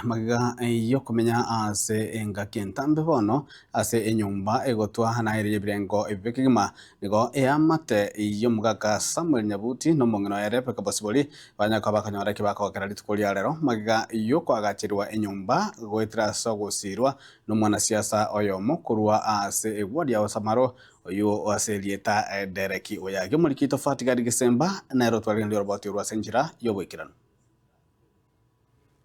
Magega y'okomenya ase engaki entambe bono ase enyomba egotwa na ere y'ebirengo ebibe kegima, nigo eamate y'omogaka Samuel Nyabuti na omong'ina oye Rebecca Bosibori banya koba bakanyora eki bakogokera rituko ria rero magega y'okoagacherwa enyomba goetera ase ogosiirwa nomwanasiasa oyomo korwa ase egwori ya Osamaro oyio ase erieta Derek Oyagi. Omoriki oito Fatgard Gesemba nere otwaregeneria oroboti orwo ase enchera y'oboikeranu.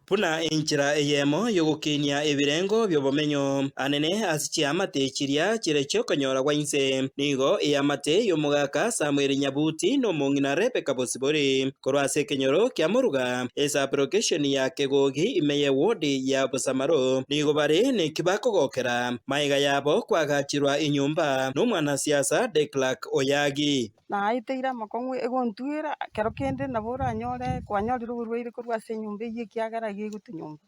Buna enchera eyemo y'ogokinia ebirengo bi'obomenyo anene ase chiamate chiria chire chi'okonyora gwa inse, nigo eamate y'omogaka Samweli Nyabuti na omong'ina Rebeka Bosibori, korwa ase ekenyoro kia Moruga, esabulokesheni ya Kegogi ime y'ewodi ya Bosamaro, nigo bare neki bakogokera magega yabo kwagachirwa enyomba nomwanasiasa Declark Oyagi. Naeteire amakong'u egontwera, ekero kende nabo oranyore kwanyorire oborwaire korwa ase enyomba eywo ekiagera iga egotwa nyomba.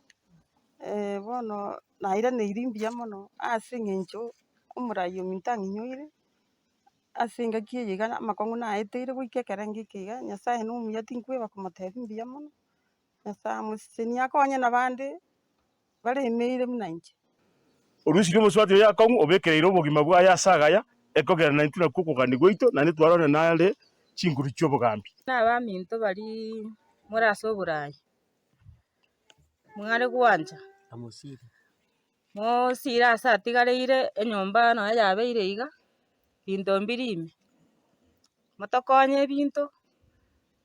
Bono nairaneirie mbuya mono ase eng'encho omorai ominto ang'inyoire, ase engaki eye iga amakong'u naeteire goika ekerengo eke iga, Nyasaye na omuya tinkweba komotebia mbuya mono, Nyasaye amosesenie akonye nabande. baremeire buna inche. Orusirie omosubati oye akong'u, obekereire obogima bwaye ase agaya, ekogera naintwe nakwo okogania gwaito, naende twarorire nare chinguru chi'obogambi. Nabaminto baria more ase oboraai, mware gwancha, mosire ase atigareire enyomba nonya yabeire iga, binto mbiri ime, motokonye ebinto,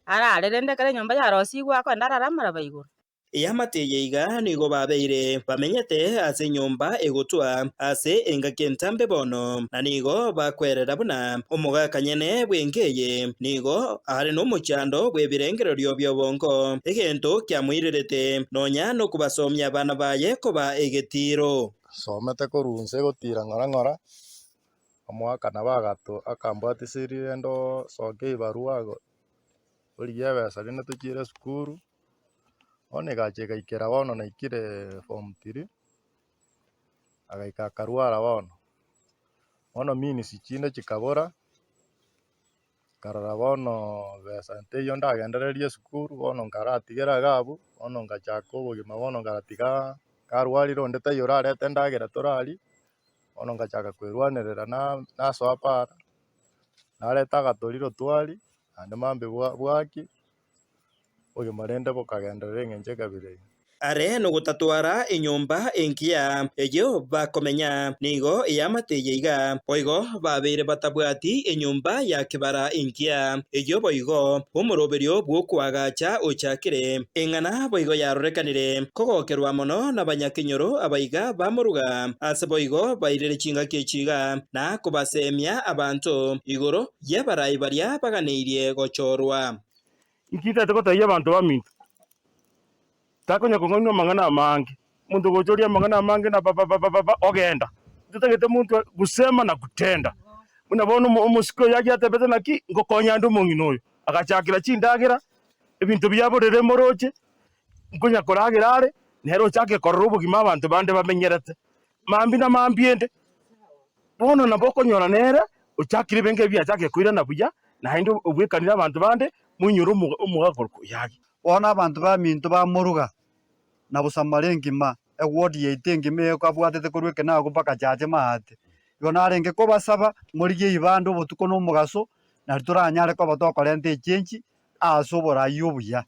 arare rende ekero enyomba yarosigwe akogenda arare amaraba igoro. Eamate eye iga nigo babeire bamenyete ase enyomba egotwa ase engaki entambe bono, na nigo bakwerera buna omogaka nyene bw'enka eye nigo are nomochando bw'ebirengererio bi'obongo, egento kiamoirerete nonya nokobasomia abana baye koba egetiiro. Nsomete korwa inse gotira ng'ora ng'ora, omogaka nabo agato akambwatisirie rende osoke ebarua origie ebesa rende tochiere esukuru. Bono egacha egaikera bono naikire form three, agaika akarwara bono, bono means chinde chikabora, nkarora bono besa teiyo ndagendererie esukuru bono nkaratigera iga abwo, bono ngachaka obogima bono nkaratiga karwarire onde taiyo orarete endagera toraria, bono ngachaka kwerwanerera na nasoa para, nareta agatoriro twaria, naende mambia bwa bwakia. Obogima rende bokagenderera engencho ekabira eyio. Are nogotatwara enyomba engiya eyio bakomenya, nigo eamate eye iga. Boigo babeire batabwati enyomba ya kebara engiya, eyio boigo omoroberio bw'okoagacha ochakire. Eng'ana boigo yarorekanire kogokerwa mono nabanyakenyoro abaiga bamoruga, ase boigo bairire chingaki echi iga, na kobasemia abanto igoro y'abarai baria baganeirie gochorwa. Inki ntagete gotebia abanto baminto? Takonya kong'ainwa amang'ana amange, omonto ogocha oria amang'ana amange na bababababa ogenda. Totagete monto gusema na kutenda. Buna bono omo omosike oyo aria atebete naki, ngokonya ande omong'ina oyo. Agachakera chindagera, ebinto bia borere moroche, nkonya koragera are, nere ochake korora obogima abanto bande bamenyerete. Mambia na mambia ende, bono nabo okonyora nere ochakire ebinto ebi achakire koirana buya, naende obwekanire abanto bande, moinyore omo omogaka korwa koyagi. Bono abanto baminto bamoruga na Bosamara engima, eward yaito engima eye ekabwatete korwa ekenago mpaka Chache maate. Igo narenge kobasaba morigie ibande obotuko na omogaso, nari toranyare koba tokorenta echenchi ase oborai obuya.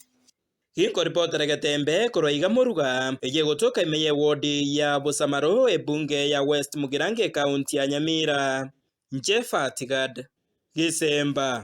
Ginkoripotera getembe korwa iga moruga, eyio egotoka ime y'ewodi ya Bosamaro, ebunge ya West Mugirango ekaunti ya Nyamira. Inche Fatigad Gisemba.